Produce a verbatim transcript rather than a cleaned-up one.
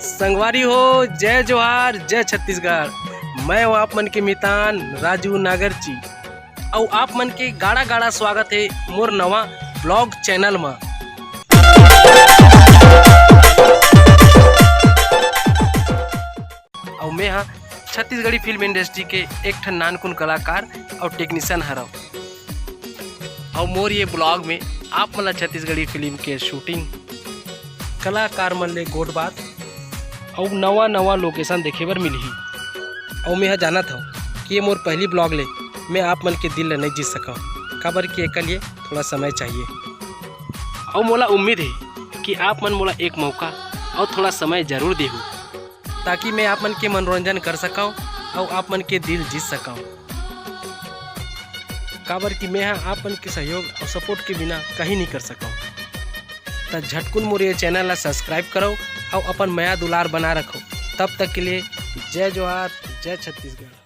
संगवारी हो, जय जोहार, जय छत्तीसगढ़। मैं हूं आप मन के मितान राजू नागरची, अउ आप मन के गाड़ा गाड़ा स्वागत हे मोर नवा vlog channel म। अउ मैं हा छत्तीसगढ़ी फिल्म industry के एक ठन नानकुन कलाकार अउ technician हरव। अउ मोर ये vlog में आप मन ला छत्तीसगढ़ी फिल्म के shooting, कलाकार मन ले गोठ बात अउ नवा नवा location देखे बर मिलही। अउ मैं हा जानत हव कि ये मोर पहली vlog ले मैं आप मन के दिल ला नइ जीत सकव, काबर कि एकर लिए थोड़ा समय चाहिए। अउ मोला उम्मीद हे कि आप मन मोला एक मौका अउ थोड़ा समय जरूर देहू, ताकि मैं आप मन के मनोरंजन कर सकव अउ आप मन के दिल जीत सकव, काबर कि मैं हा आप मन के सहयोग अउ support के बिना कहीं नहीं कर सकव। त झटकुन मोर ये channel ला subscribe करव अउ अपन मया दुलार बना रखव। तब तक के लिए जय जोहार, जय छत्तीसगढ़।